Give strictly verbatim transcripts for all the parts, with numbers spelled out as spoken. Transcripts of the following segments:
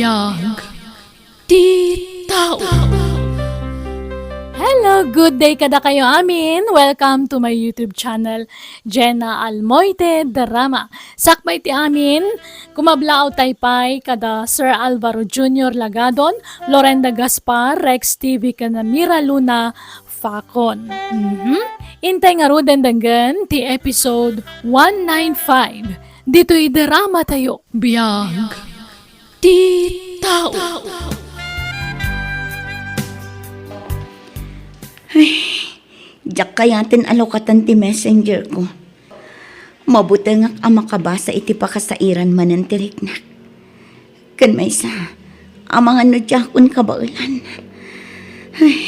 Biag ti tao. Hello, good day kadakayo amin. Welcome to my YouTube channel, Jenna Almoite Drama. Sakbay ti amin, kumablaaw tay pay kada Sir Alvaro Junior Lagadon, Lorenda Gaspar, Rex T V, ken Mira Luna Facon. Mhm. Intay ngaruden denggen ti episode one nine five ditoy drama tayo. Biag ti tao. Ay, diak kayaten a lukatan ti messenger ko. Mabutengak a makabasa iti pakasairan manen ti riknak. Ken maysa, amangan no diakon kabaelan. Ay.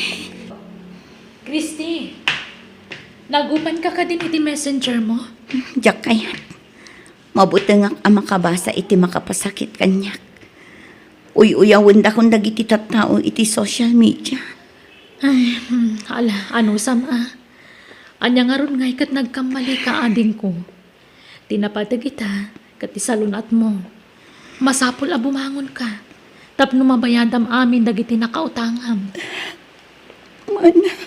Christy, nagupanka kadin iti messenger mo? Diak kayat. Mabutengak a makabasa iti makapasakit kaniak. Uy-uyawendakon dagiti tattao iti social media. Ay, hmm, ala, anusam a. Ania ngarud ngay ket nagkammalika, adingko? Ti napateg ita ket ti salun-atmo. Masapul a bumangonka tapno mabayadam amin dagiti nakautangam. Manang.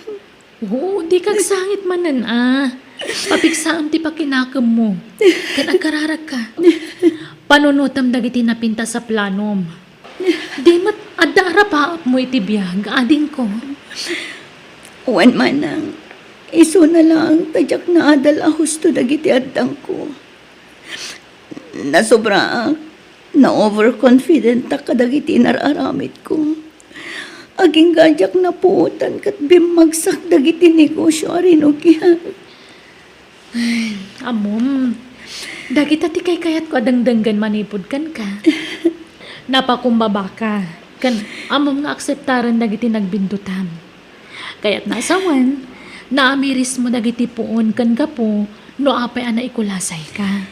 Oo, dika agsangit manen a. Papigsaem ti pakinakemmo. Ken agkararagka. Panunotem dagiti napintas a planom. Di met adda arapaapmo iti biag, adingko. Wen, manang, isuna laeng ta diak naadal a husto dagiti addangko. Nasobraak, na-overconfidentak kadagiti inar-aramidko. Agingga diak napuotan ket bimmagsak dagiti negosio a rinugian. Ay, ammom, dagita ti kaykayatko a dengdenggen manipud kenka. Napakumbabaka, ken ammom nga akseptaren dagiti nagbindutam. Kayatna a sawen, naamirismo dagiti puon ken gapu no apay a naikulasayka.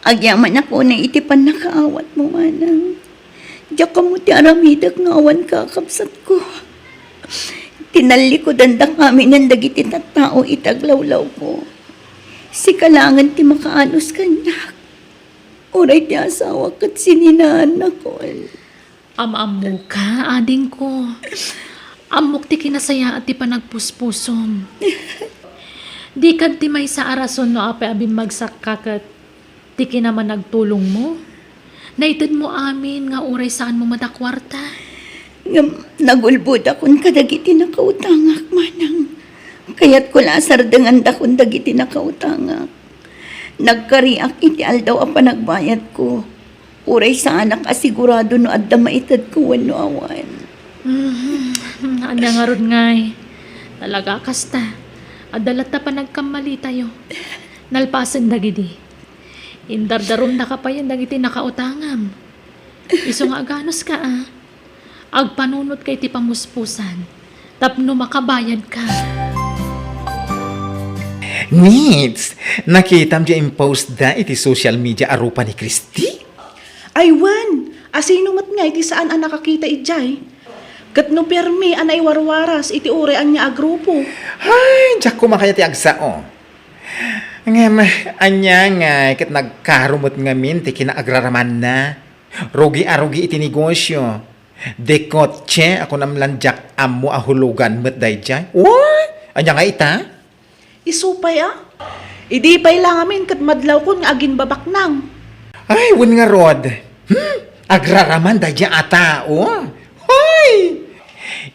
Agyamanak unay iti pannakaawatmo, manang. Diak ammo ti aramidek nga awan kakabsatko. Tinallikudandak aminen dagiti tattao iti aglawlawko. Sika laengen ti makaanus kaniak. Uray ti asawak ket sininaannakon. Am-ammoka, adingko. Ammok ti kinasayaat ti panagpuspusom. Dika ti maysa a rason no apay a bimmagsakka ket ti kinamanagtulongmo. Naitedmo amin nga uray saanmo met a kuarta. Ngem nagulbodakon kadagiti nakautangak, manang. Kayatko la a sardengandakon dagiti nakautangak. Nagkariak iti aldaw a panagbayadko. Uray saanak a sigurado no adda maitedko wenno awan. Mhm. Ania ngarud ngay? Talaga kasta. Adda latta panagkammalitayo. Nalpasen dagidi. Indardarumnaka payen dagiti nakautangam. Isu nga aganuska a. Agpanunotka iti pamuspusan tapno makabayadka. Nits, nakitam diay impostda iti social media a rupa ni Christy? Ay wen, asino met nga iti saan a nakakita idiay? Ket no permi a naiwarwaras iti uray ania a grupo? Ay, diak koma kayat ti agsao. Ngem, ania ngay ket nagkaro met ngamin ti kinaagraramanna? Rugi a rugi iti negosio. Di kotse a kunam lan diak ammo a hulogan met daydiay. Uy! Ania nga ita? Isu pay a? Idi pay la ngamin ket madlawkon nga aginbabaknang. Ay, wen ngarud. Hmm? Agraraman daydiay a tao? Hoy!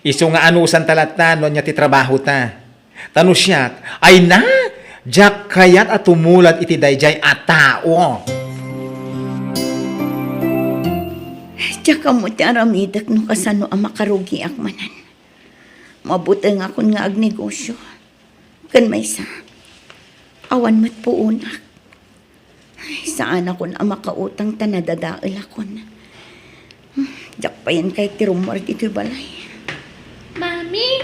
Isu nga anusanta latta no ania ti trabahota. Ta no siak, ay na, diak kayat a tumulad iti daydiay a tao. Diak ammo ti aramidek no kasano a makarugiak manen. Mabutengakon nga agnegosio. Ken maysa, awan met puonak. Ay, saanakon a makautang ta nadadaelakon. Hmm, diak payen kayat ti rummuar ditoy balay. Mami?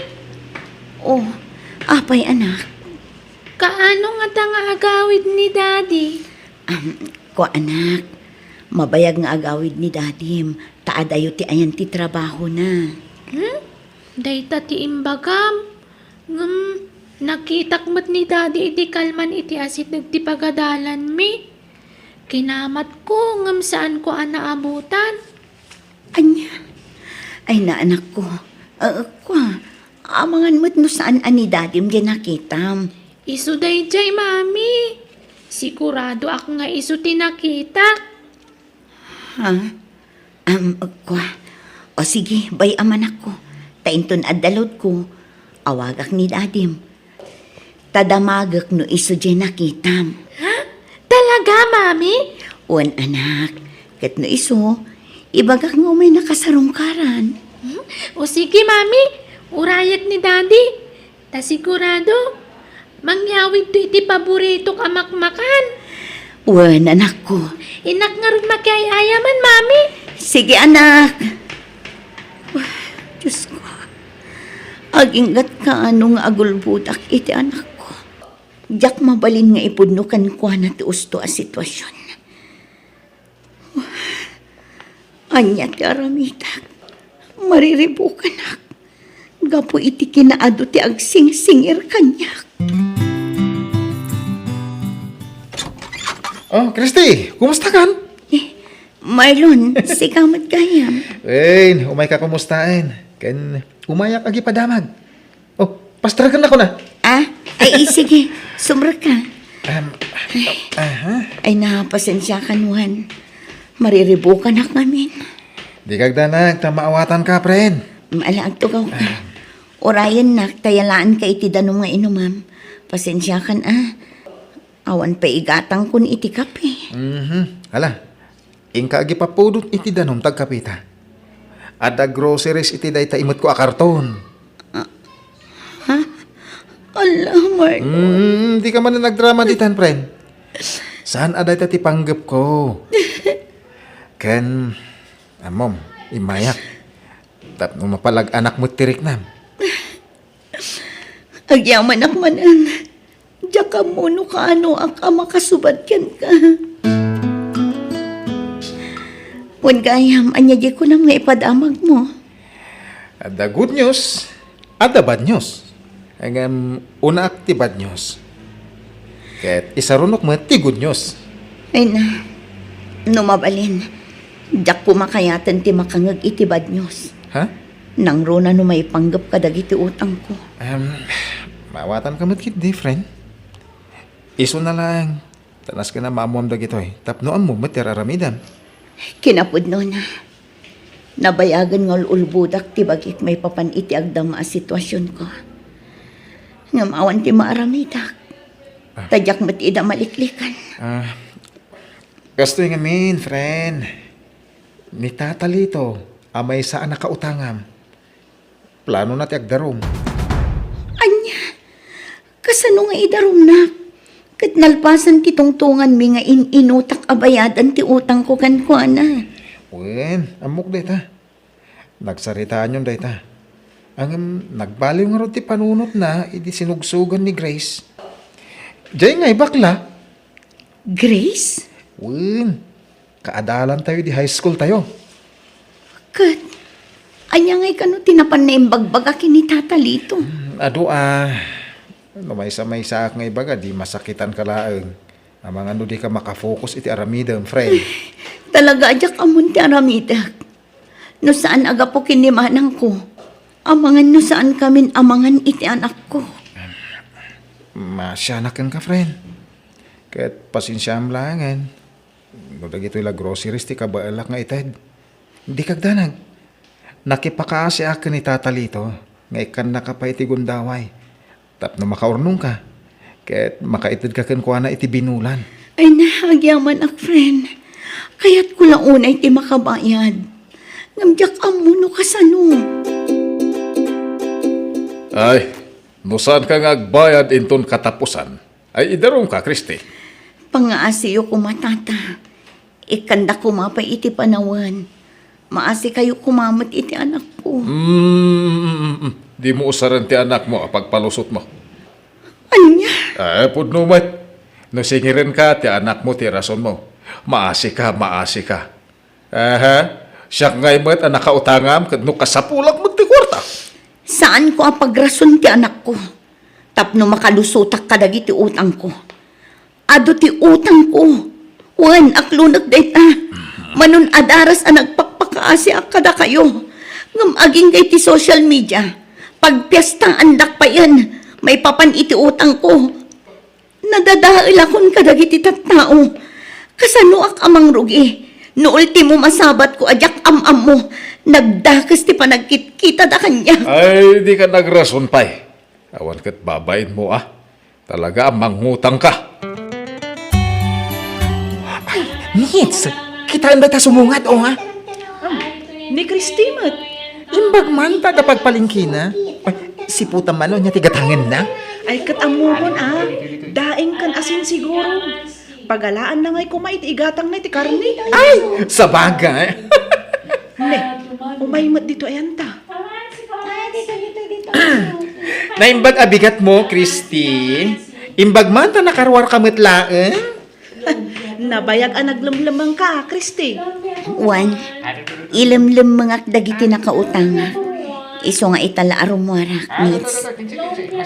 Oh, apay, anak? Kaano ngata nga agawid ni Daddy? Am, ko, anak, mabayag nga agawid ni Dadim, ta adayo ti ayan ti trabahona. Hmm? Dayta ti imbagam? Ngem, nakitak met ni Daddy idi kalman iti asideg ti pagadalanmi. Kinamatko, ngem saanko a naabutan. Ania? Ay, naanakko. Ah, kua, amangan met no saan a ni Dadim diay nakitam. Isu daydiay, Mami. Siguradoak nga isu ti nakitak. Ha? Am, kua. O sige, bay-am, anakko. Ta inton adda loadko, awagak ni Dadim. Ta damagek no isu diay nakitam. Ha? Talaga, Mami? Wen, anak. Ket no isu, ibagak nga umay nakasarungkaran. Hmm? O sige, Mami. Urayek ni Daddy. Ta sigurado, mangyawidto iti paboritok a makmakan. Wen, anakko. Innak ngarud makiay-ayaman, Mami. Sige, anak. Diyos ko, aginggat kaano nga agulbodak iti anakko. Diak mabalin nga ipudno kenkuana ti usto a sitwasyon. Ania ti aramidak? Mariribukanak gapu iti kinaadu ti agsingsingir kaniak. Oh, Christy, kumusta kan? Eh, Marlon, sika met gayam. Wen, umayka kumustaen. Ken umayak agipadamag. Oh, pastreken ako na. Ah? Ay, sige. Sumrek ka. Um, aha. Ay na, pasensiakan, Juan. Mariribukanak ngamin. Di kagdanag, ta maawatanka, pren. Ala, agtugaw ka. Urayennak, ta yalaanka iti danum nga inumam. Pasensiakan, ah. Awan pay igatangkon iti kape. Mhm. Ala, inka agipapudot iti danum ta agkapeta. Adda groceries iti dayta imetko a karton. Ah, ha? Ala, Marlon. Mm, di ka man nagdrama ditan, pren. Saan a dayta ti panggepko? Ken, ammom, immayak. Tapno mapalag-anak met ti riknam. Agyamanak manen. Diak ammo no kaanoak a makasubad kenka. Wen gayam, ania diay kunam nga ipadamagmo? Adda good news, adda bad news. Ngem, unaak ti bad news. Ket isarunok met ti good news. Ay na, no mabalin, diak koma kayaten ti makangeg iti bad news. Ha? Nangruna no maipanggep kadagiti utangko. Em, maawatanka met ketdi, friend. Isuna laeng, ta nasken a maammoam dagitoy, tapno ammom met ti ar-aramidem. Kinapudnona, nabayagen nga ul-ulbodak ti bagik maipapan iti agdama a situasionko. Ngem awan ti maaramidak. Ah. Ta diak met ida maliklikan. Ah, kastoy ngamin, friend. Ni Tata Lito, a maysa a nakautangam. Planona ti agdarum. Ania? Kasano nga idarumnak? Ket nalpasen ti tungtunganmi nga in-inutak a bayadan ti utangko kenkuana. Wen, ammok dayta. Nagsaritaanyon dayta. Ngem nagbaliw ngarud ti panunotna idi sinugsogan ni Grace. Diay ngay bakla. Grace? Wen, kaadalantayo idi high school tayo. Ket, ania ngay kano ti napan naimbagbaga ken ni Tata Lito? Hmm, adu a, no maysa-maysaak nga ibaga, di masakitanka laeng. Amangan no dika makafocus iti aramidem, friend. Talaga a diak ammon ti aramidek. No saan a gapu ken ni manangko, amangan no saankamin amangan iti anakko. Maasianak kenka, friend. Ket pasensiaam laengen. No dagitoy la groceries ti kabaelak nga ited, dika agdanag. Nakipakaasiak ken ni Tata Lito nga ikkannaka pay iti gundaway tapno makaurnongka ket makaitedka kenkuana iti binulan. Ay na, agyamanak, friend. Kayatko la unay ti makabayad. Ngem diak ammo no kasano. Ay, no saanka nga agbayad inton katapusan, ay idarumka, Christy. Pangaasiyo koma, Tata. Ikkanda koma pay iti panawen. Maasikayo koma met iti anakko. Mm, mm, mm, mm. Dimo usaren ti anakmo a pagpalusotmo. Ania? Eh, pudno met. No singirenka ti anakmo ti rasonmo. Maasika, maasika. Aha. Siak ngay met a nakautangam ket no kasapulak met ti kuarta. Saanko a pagrason ti anakko tapno makalusotak kadagiti utangko. Adu ti utangko. Wen, aklonek dayta. Manon a daras a nagpakpak Kaasiak kadakayo, ngem agingga iti social media, pagpiestaandak payen maipapan iti utangko. Nadadaelakon kadagiti tattao. Kasanoak a mangrugi? No ultimo masabatko a diak am-ammo, nagdakes ti panagkitkitada kaniak. Ay, dika nagrason pay. Awan ket babainmo, a. Talaga a mangutangka. Ay, Nits, kitaem dayta sumungad, o, a. Ni Christy met. Imbag man ta adda pagpalengkena. Ay, siputan man, o, nia ti gatangenna? Ay, ket ammomon, a. Daing ken asin siguro. Pagalaanna ngay koma iti igatangna iti karne. Ay, sabagay. Ne, umay met ditoy anta. Naimbag a bigatmo, Christy. Imbag man ta nakaruarka met laeng. Nabayag a naglemlemmengka, Christy. Wen, ilemlemmengak dagiti nakautangak. Isu nga ita la a rummuarak, Nits.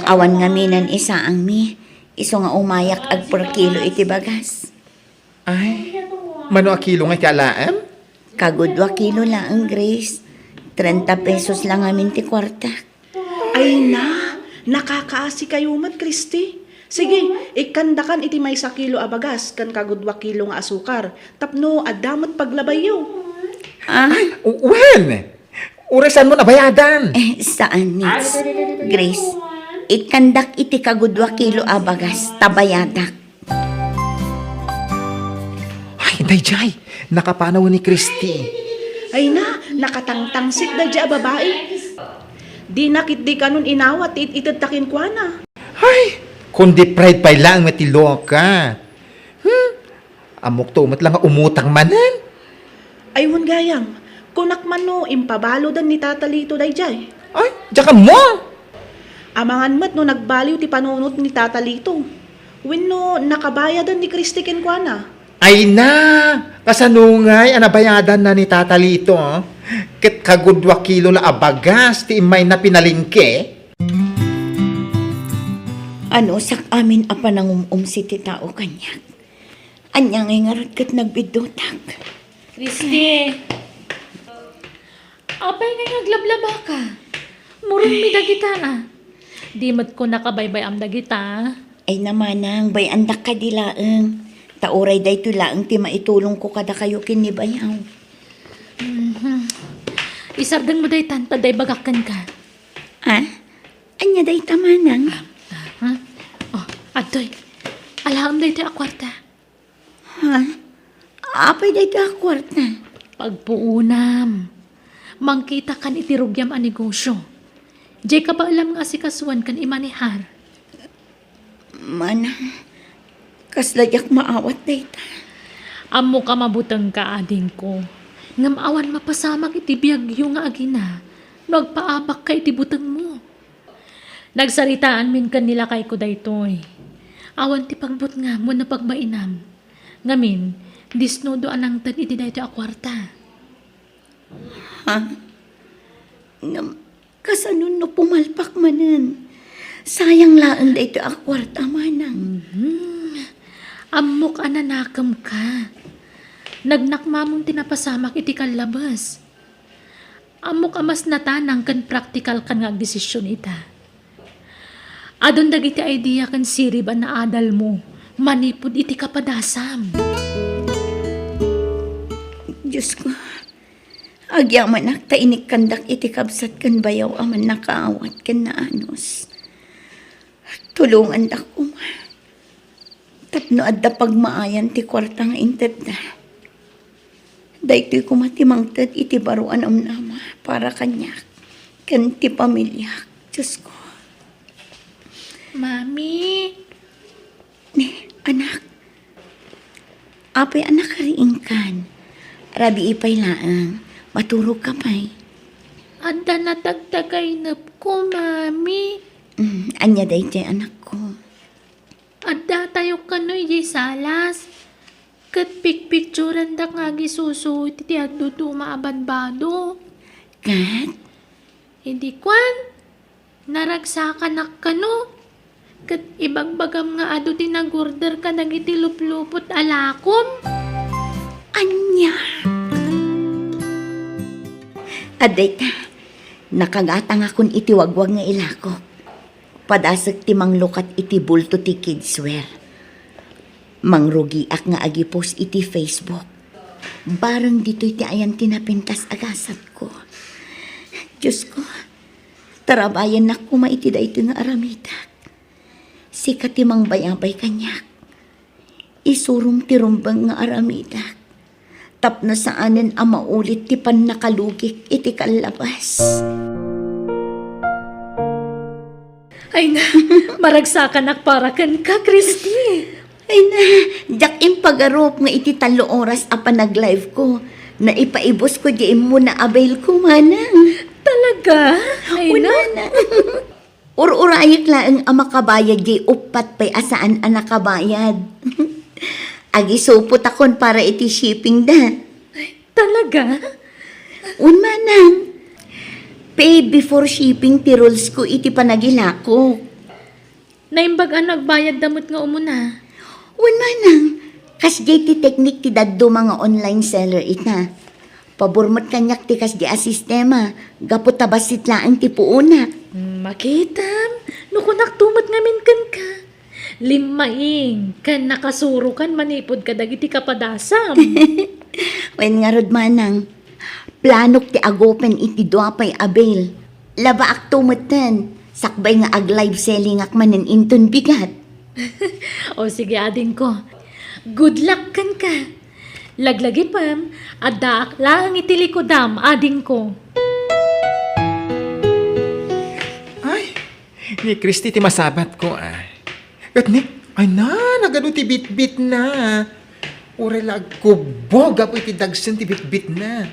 Awan ngamin a isaangmi, isu nga umayak agperkilo iti bagas. Ay, mano a kilo nga iti alaem? Kagudua kilo laeng, Grace. Trenta pesos la ngamin ti kuartak. Ay na, nakakaasikayo met, Christy. Sige, ikkandakan iti maysa kilo a bagas ken kagudua kilo nga asukar tapno adda met paglabayyo. Ah? Ay, wen! Uray saanmo a bayadan. Eh, saan, Nits? Grace, ikkandak iti kagudua kilo a bagas, ta bayadak. Ay, daydiay, nakapanaw ni Christy. Ay na, nakatangtangsik daydiay a babai. Dina ketdi kanon inawat ti it-itedta kenkuana. Ay, kundi pride pay laeng met ti loka. Hmm? Ammokto met la nga umutang manen. Ay, wen gayam, kunak man no impabalodan ni Tata Lito daydiay. Ay, diak ammo. Amangan met no nagbaliw ti panunot ni Tata Lito. Wenno nakabayadan ni Christy kenkuana. Ay na, kasano ngay a nabayadanna ni Tata Lito, a? Ket kagudua kilo la a bagas ti immayna pinalengke? Anusak amin a panangum-umsi ti tao kaniak. Ania ngay ngarud ket nagbiddutak? Christy! Apay ngay nga aglablabaka? Muronmi dagita, a. Di met ko nakabaybay-am dagita. Ay na manang, bay-andak kadi laeng. Ta uray daytoy laeng ti maitulongko kadakayo ken ni bayaw. Mhm. Isardengmo daytan, ta adda ibagak kenka. Ah? Ania dayta manang? Ah, ah, ah. Oh, adtoy. Alaem daytoy a kuarta. Ha? Apay daytoy a kuarta? Pagpuonam. Mangkitakan iti rugiam a negosio. Diay kabaelam nga asikasuan ken imanehar. Manang, kasla diak maawat dayta. Ammok a mabutengka, adingko. Ngem awan mapasamak iti biagyo nga agina no agpaabakka iti butengmo. Nagsaritaanmin ken ni lakayko daytoy. Awan ti pagbutngam wenno pagbainam. Ngamin, disnudo a nangted iti daytoy a kuarta. Ha? Ngem, kasano no pumalpak manen? Sayang laeng daytoy a kuarta, manang. Mhm. Ammok a nanakemka. Nagnakmamon ti napasamak iti kallabes. Ammok a mas natanang ken praktikalkan nga agdesision ita. Adun dagiti idea ken sirib a naadalmo manipud iti kapadasam. Diosko, agyamanak ta inikkandak iti kabsat ken bayaw a mannakaawat ken naanus. Tulongandak koma tapno adda pagmaayan ti kuarta nga intedda. Daytoy koma ti mangted iti baro a namnama para kaniak ken ti pamiliak, Diosko. Mami. Ni, anak. Apay a nakariingkan? Rabii pay laeng. Maturogka pay. Adda natagtagaynepko, Mami. Mm, ania daydiay, anakko? Addatayo kano idiay salas, ket pikpikturandak nga agisusuot iti aduduma a badbado. Ket? Idi kuan, naragsakanak kano, ket ibagbagam nga adu ti nag-order kadagiti luplupot a lakom. Ania? Adda ita, nakagatangakon iti wagwag nga ilakok. Padasek ti manglukat iti bulto ti kidswear. Mangrugiak nga agipos iti Facebook. Bareng ditoy ti ayan ti napintas a gasatko. Diosko, tarabayannak koma iti daytoy nga aramidak. Sika ti mangbayabay kaniak. Isurom ti rumbeng nga aramidak tapno saanen a maulit ti pannakalugik iti kallabas. Ay na, maragsakanak para kenka, Christy. Ay na, diak impagarup nga iti tallo oras a panag-live ko, naipaibos ko di immo na avail ko, manang. Talaga? Ay na. Manang. Ur-urayek laeng a makabayad jay uppat pay a saan a nakabayad. Agisupotakon para iti shipping da. Talaga? Un manang. Pay before shipping ti rules ko iti panagilako. Naimbag a nagbayad da met nga umuna. Wen manang, kasdiay ti teknik ti dadduma nga online seller ita. Pabor met kaniak ti kasdiay a sistema, gapu ta bassit laeng ti puonak. Hmm, makitam, no kunakto met ngamin kenka. Limmaing, ken nakasurokan manipud kadagiti kapadasam. Wen ngarud manang, planok ti agopen iti dua pay a bill. Labaakto metten, sakbay nga ag-live sellingak manen inton bigat. O sige, adingko. Good luck kenka. Laglagipem, addaak laeng iti likudam, adingko. Ay, ni Christy ti masabatko, ah. Ket ni, ay na, nagadu ti bitbitna. Uray la agkubbo gapu iti dagsen ti bitbitna.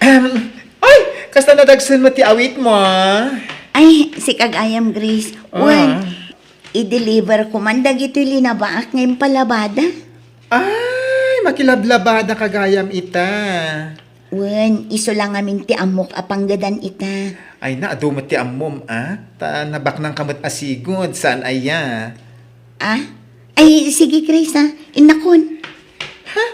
Em, ay, kasta nadagsen met ti awitmo, ah. Ay, sika gayam, Grace. Ah. Wen, i-deliver ko man dagitoy linabaak nga impalabada. Ay, makilablabada ka gayam ita. Wen, isu la ngamin ti ammok a panggedan ita. Ay na, adu met ti ammom, a? Ta nabaknangka met a sigud, saan aya? Ah? Ay, sige, Grace, ah. Innakon. Ha?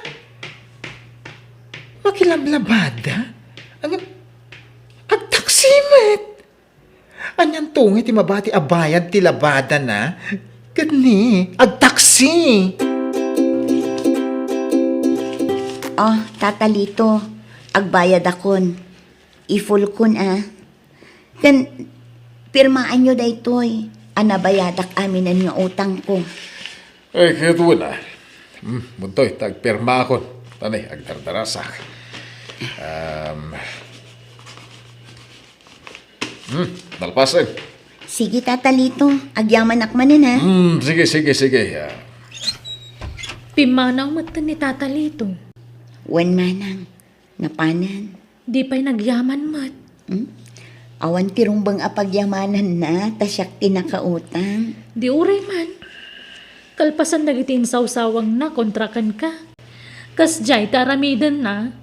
Makilablabada? Ag-, agtaksi met. Anianto ngay ti mabati a bayad ti labadana? Ket ni, agtaksi. Oh, Tata Lito, agbayadakon. I-fullkon, a. Ken, pirmaanyo daytoy a nabayadak aminen nga utangko. Ay, ket wen, a. Hmm, muntoy, ta agpirmaakon. Tani, agdardarasak. Um, hmm, nalpasen. Sige, Tata Lito. Agyamanak manen, a. Hmm, sige, sige, sige, a. Pimmanaw met ni Tata Lito. Wen manang, napanen. Di pay nagyaman met. Hmm? Awan ti rumbeng a pagyamananna, ta siak ti nakautang. Di uray man. Kalpasan dagiti insawsawangna kontra kenka. Kasdiay ti aramidenna.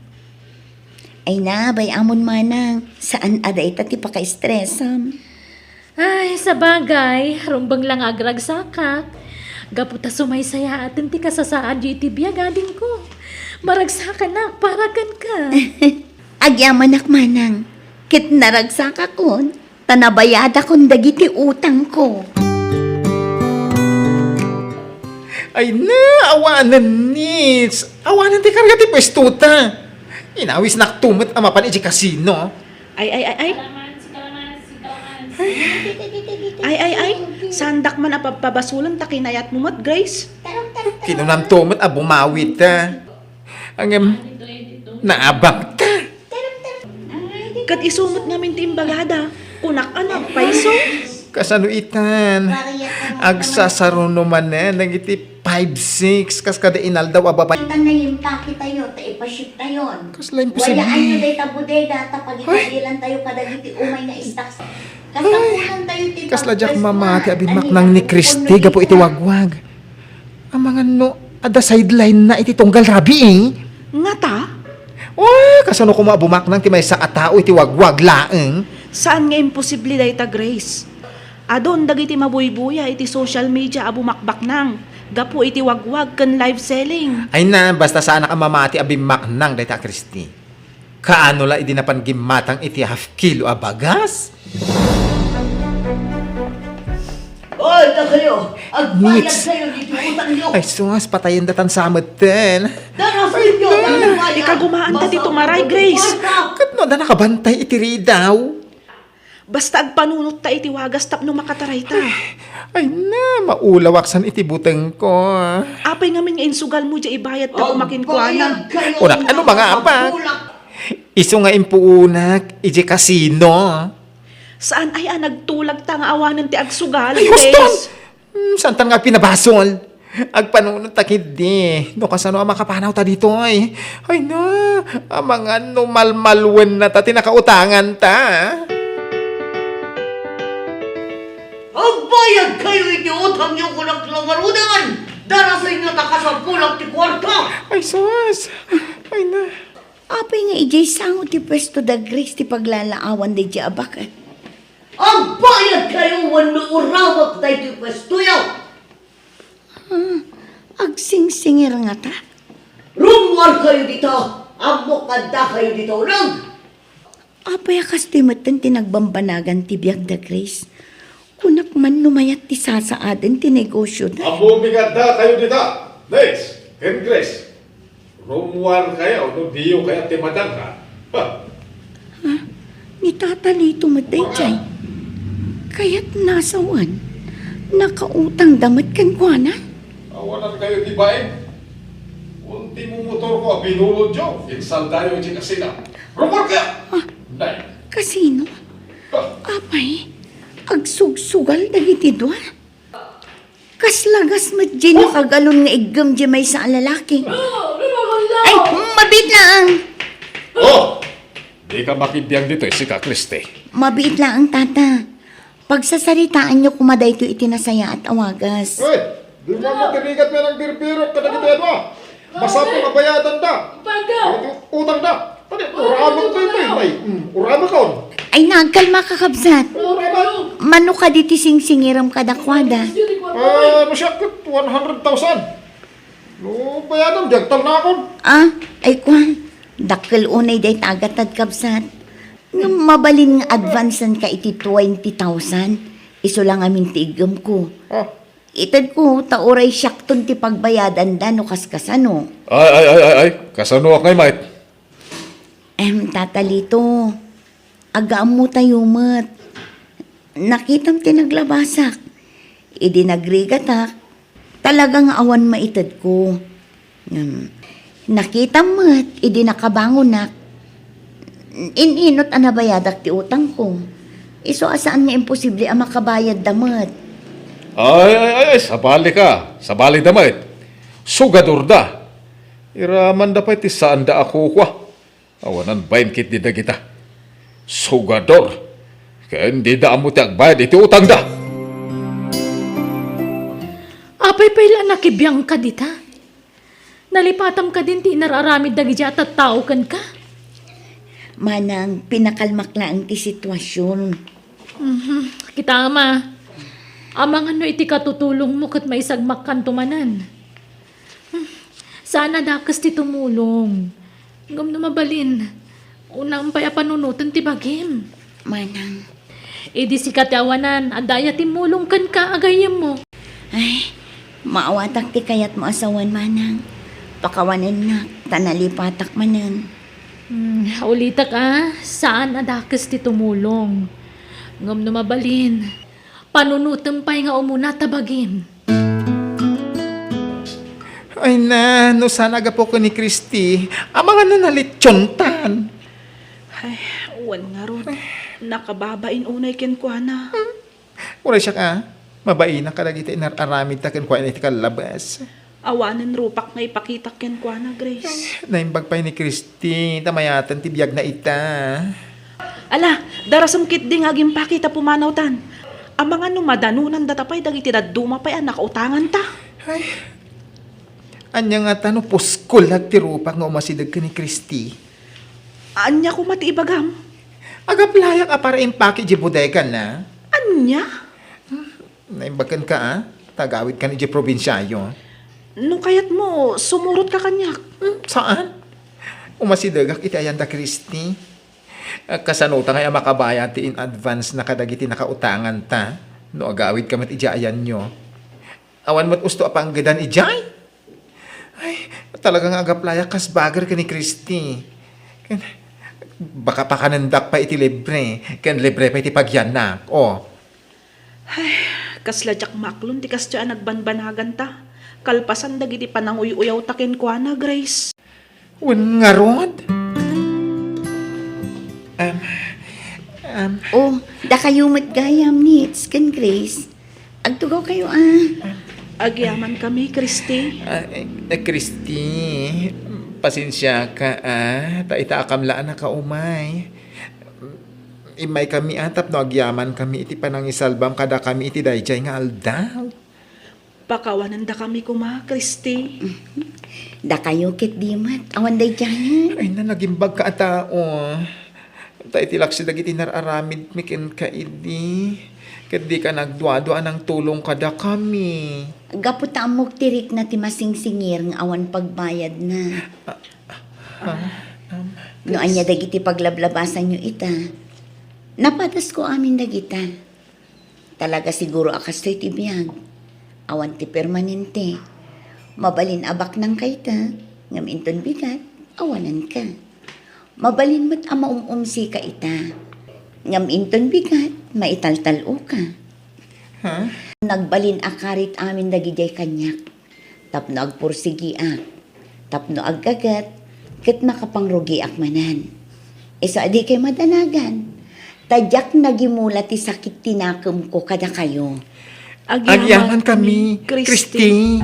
Ay na, bay-amon manang, saan a dayta ti pakaistresam. Ay, sabagay, rumbeng la nga agragsakak. Gapu ta sumaysayaaten ti kasasaadyo iti biag, adingko. Maragsakanak para kenka. Agyamanak manang, ket naragsakakon, ta nabayadakon dagiti utangko. Ay na, awanen ni. Awanen ti karga ti puestota. Inawisnakto met a mapan iti kasino. Ay, ay, ay, ay. Ay, ay, ay. Saandak man a pabpabasolen ta kinayatmo met, Grace. Kinunamto met a bumawita. Ngem, naabakta. Ket isu met ngamin ti imbagada. Kunak a nagpayso. Kasano itan? Agsasaruno manen dagiti five six kas kada inaldaw a babae. Tan nayimpakitayo, ta ipaship tayon. Kasla imposible. Wayaanyo dayta bodega, ta pagitabilan tayo kadagiti umay nga stocks. Kasapulan tayo ti kasla diak mamati a bimaknang ni Christy gapu iti wagwag. Amangan no, adda sideline na iti tunggal rabii. Ngata? Wa, kasano koma a bumaknang ti maysa a tao iti wagwag laeng? Saan nga imposible dayta, Grace. Adun dagiti mabuybuya iti social media a bumakbaknang gapu iti wagwag ken live selling. Ay na, basta saanak a mamati a bimmaknang dayta a Christy. Kaano la idi napan gimmatang iti half kilo a bagas? Oy, dakayo! Agbayad Nits. Kayo diti utangyo! Ay, sus, patayen datan sa metten. Darasenyo! Ay, na. Agbayad! Ikagumaan ta ti tumaray, Grace. Ket no, adda nakabantay iti ridaw. Basta agpanunot ta iti wagas tapno makataray ta. Ay na, maulawak san iti butengko. Apay ngamin nga insugal mo diay ibayad ta kumakinkuana? Agbayad kayo, Unak, ano mga apak? Makakulak. Isu nga impuunak, iti kasino. Saan ay a nagtulag ta nga awanen ti agsugal, Ay, Grace? Huston! Hmm, saan tan nga pinabasol? Agpanunot ta ketdi. No kasano a makapanaw ta ditoy? Ay na, amangan no malmalwen na ta ti nakautangan ta. Agbayad kayo iti utangyo, kunak la ngaruden. Darasenyo ta kasapulak ti kuarta. Ay, sus. Ay na. Apay nga idiay sango ti puesto da Grace ti paglalaawan daydiay a baket? Agbayad kayo wenno uramek daytoy puestoyo. Ah, agsingsingir ngata? Rummuar kayo dita. Ammok nga adda kayo dita uneg. Apay a kastoy metten ti nagbambanagan ti biag da Grace? Kunak man no mayat ti sasaaden ti negosyo da. Ammom nga adda kayo dita, Nets ken Grace. Rummuar kayo no diyo kayat ti madangka. Ha? Ha? Ni Tata Lito met daydiay. Kayat na sawen, nakautang da met kenkuana? Awanan kayo ti bain. Kun ti mumotorko a binulodyo, insaldayo iti kasina. Rummuar kayo! Ah, Nay. Kasino? Ah. Apay, agsugsugal dagiti dua? Kasla gas met diay nakagalon nga iggem diay maysa a lalaki. Ay, mabiit laeng. Oh! Dika makibiang ditoy, sika, Christy. Mabiit laeng, Tata. Pagsasaritaanyo koma daytoy iti nasayaat a wagas. Uy, di mo matirigat nga nagbirbirok kadagiti ano? Masapul a bayadan da. Dagiti utang da. Tadi, uramek daytoy, may, mm, uramek on. Ay, nagkalma ka, kabsat. Uramek. Mano kadi ti singsingirem kadakuada? Ah, no siak ket one hundred thousand. No, bayadan, di agtalnakon. Ah, ay, kuan. Dakkel unay dayta a gatad, kabsat. Ngem mabalin nga advancenka iti twenty thousand. Isu la ngamin ti iggemko. Ah. Itedko, ta uray siakton ti pagbayadanda no kaskasano. Ay, ay, ay, ay, ay. Kasanoak ngay, Mike? Em, Tata Lito, agaammotayo met. Nakitam ti naglabasak. Idi nagrigatak, talaga nga awan maitedko. Ngem, nakitam met idi nakabangonak. In-inot a nabayadak ti utangko. Isu a saan nga imposible a makabayadda met. Ay, ay, ay, ay, sabali ka. Sabali da met. Sugador da. Iramanda pay ti saanda a kukua. Awanan bain ketdi dagita. Sugador. Ken dida ammo ti agbayad iti utangda. Apay pay la nakibiangka dita? Nalipatam kadin ti inar-aramid dagiti a tattao kenka? Manang, pinakalmak laeng ti situasion. Mhm. Kitam a. Amangan no iti katutulongmo ket maisagmakkanto manen. Hmm. Saan a dakes ti tumulong. Ngem no mabalin, unam pay a panunoten ti bagim. Manang. Idi sika ti awanan, adda aya timmulong kenka a gayyemmo? Ay, maawatak ti kayatmo a sawen, Manang. Pakawanennak, ta nalipatak manen. Hmm, ulitek a, saan a dakes ti tumulong. Ngem no mabalin, panunotem pay nga umuna ta bagim. Ay na, no saan a gapu ken ni Christy, amangan no nalitsiontan. Ay, wen ngarud, nakababain unay kenkuana. Uray siak a, mabainak kadagiti inar-aramidta kenkuana iti kallabas. Awanen rupak nga ipakitak kenkuana, Grace. Naimbag pay ni Christy, ta mayaten ti biagna ita. Ala, darasem ketdi nga agimpaki ta pumanawtan. Amangan no madanonandata pay dagiti dadduma pay a nakautanganta. Ay, ania ngata no puskol ti rupak nga umasideg ken ni Christy? Ania koma ti ibagam? Agaplayak a para impaki idiay bodegana. Ania? Hmm, naimbag kenka, a? Ta agawidkan idiay probinsiayo. No kayatmo, sumurotka kaniak. Hmm, saan? Umasidegak iti ayan da Christy. Ah, kasano ta ngay a makabayad ti in advance na kadagiti nakautanganta? No agawidka met idiay ayanyo, awan met usto a panggedan idiay? Ay, talaga nga agaplayak kas bagger ken ni Christy. Ken, baka pakanendak pay iti libre, ken libre pay ti pagiannak. Oh. Ay, kasla diak maaklon ti kastoy a nagbanbanaganta. Kalpasan dagiti pananguy-uyawta kenkuana, Grace. Wen ngarud? Um, um, Oh, dakayo met gayam, Nits, ken Grace. Agtugawkayo, ah. Agyamankami, Christy. Ah, eh, eh, Christy, pasensiaka, ah. Ta ita a kamla a nakaumay. Immaykami, ah, tapno agyamankami iti panangisalbam kadakami iti daydiay nga aldaw. Pakawanendakami koma, Christy. Dakayo ketdi met, awan daydiayen. Ay, na, nagimbagka a tao. Ta iti laksi dagiti nar-aramidmi kenka idi, ket dika nagduadua a nangtulong kadakami. Gapu ta ammok ti rikna ti masingsingir nga awan pagbayadna. Ah, ah, um, No ania dagiti paglablabasanyo ita, napadasko amin dagita. Talaga siguro a kastoy ti biag. Awan ti permanente. Mabalin a baknangka ita, ngem inton bigat, awananka. Mabalin met a maum-umsika ita, ngem inton bigat, maitaltal-oka. Ha? Nagbalin a karit amin dagidiay kaniak. Tapno agpursigiak, tapno aggagat, ket makapangrugiak manen. Isu a dikay madanagan, ta diak nagimula ti sakit ti nakemko kadakayo. Agyamankami, Christy.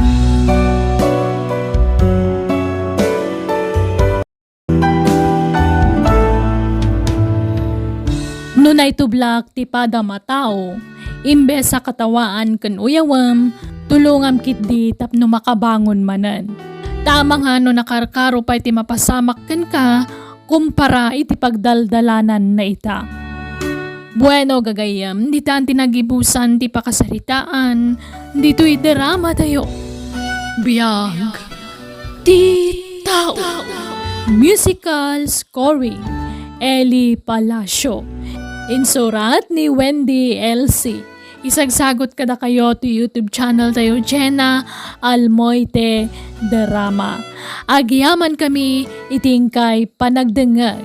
No naitublak ti padam a tao, imbes a katawaan ken uyawem, tulongam ketdi tapno makabangon manen. Ta amangan no nakarkaro pay ti mapasamak kenka kumpara iti pagdaldalananna ita. Bueno, gagayyem, ditan ti nagibusan ti pakasaritaan ditoy drama tayo. Biag ti tao. Musical scoring, Eli Palacio. Insurat ni Wendy L C. Isagsagot kadakayo ti YouTube channel tayo, Jenna Almoite Drama. Agyamankami iti inkay panagdengngeg.